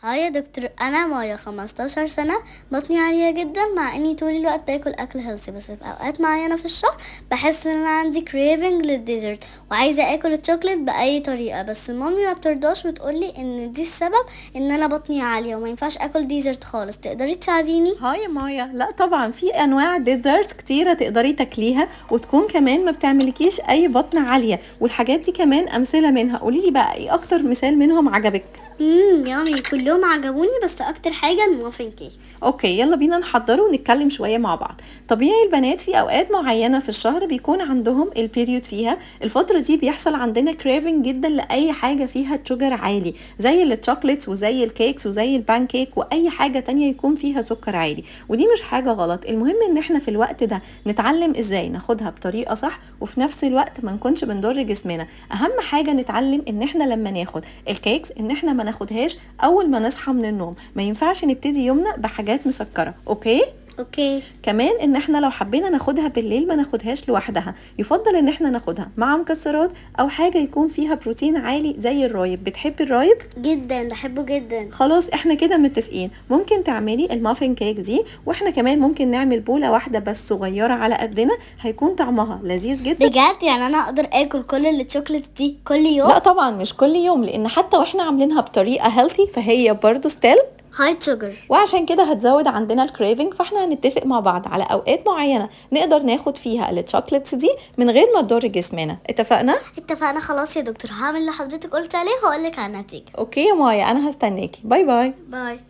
Hi يا دكتور، انا مايا 15 سنه، بطني عالية جدا مع اني طول الوقت باكل اكل healthy، بس في اوقات معينة في الشهر بحس ان انا عندي craving لل dessert وعايزه اكل الشوكليت باي طريقه، بس مامي ما بترضاش وتقولي ان دي السبب ان انا بطني عالية وما ينفعش اكل dessert خالص. تقدري تساعديني؟ Hi يا مايا. لا طبعا، في انواع dessert كتيرة تقدري تاكليها وتكون كمان ما بتعملكيش اي بطن عاليه، والحاجات دي كمان امثلة منها. قولي لي بقى ايه اكتر مثال منهم عجبك؟ Yummy، كلهم عجبوني، بس اكتر حاجة ال muffin cake. Okay، يلا بينا نحضره ونتكلم شوية مع بعض. طبيعي البنات في اوقات معينة في الشهر بيكون عندهم ال period، فيها الفترة دي بيحصل عندنا craving جدا لاي حاجة فيها sugar عالي، زي ال chocolates وزي ال cakes وزي البانكيك واي حاجة تانية يكون فيها سكر عالي، ودي مش حاجة غلط. المهم ان احنا في الوقت ده نتعلم ازاي ناخدها بطريقة صح، وفي نفس الوقت ما نكونش بنضر جسمنا. اهم حاجة نتعلم ان احنا لما ناخد ال cakes ان احنا ما ناخدهاش اول ما نصحى من النوم، ما ينفعش نبتدي يومنا بحاجات مسكره. Okay؟ Okay. كمان ان احنا لو حبينا ناخدها بالليل ما ناخدهاش لوحدها، يفضل ان احنا ناخدها مع مكسرات او حاجة يكون فيها بروتين عالي زي الرايب. بتحبي الرايب؟ جدا، بحبه جدا. خلاص، احنا كده متفقين. ممكن تعملي ال muffin cake دي، واحنا كمان ممكن نعمل بوله واحدة بس صغيرة على قدنا، هيكون طعمها لذيذ جدا. بجد؟ يعني انا اقدر اكل كل الشوكليت دي كل يوم؟ لا طبعا، مش كل يوم، لان حتى واحنا عاملينها بطريقة healthy فهي برضو still high sugar. وعشان كده هتزود عندنا ال craving. فاحنا هنتفق مع بعض على اوقات معينة نقدر ناخد فيها ال chocolates دي من غير ما تضر جسمنا. اتفقنا؟ اتفقنا. خلاص يا دكتور، هعمل اللي حضرتك قلت عليه وهقول لك على النتيجه. Okay يا مايا، انا هستناكي. Bye bye. Bye.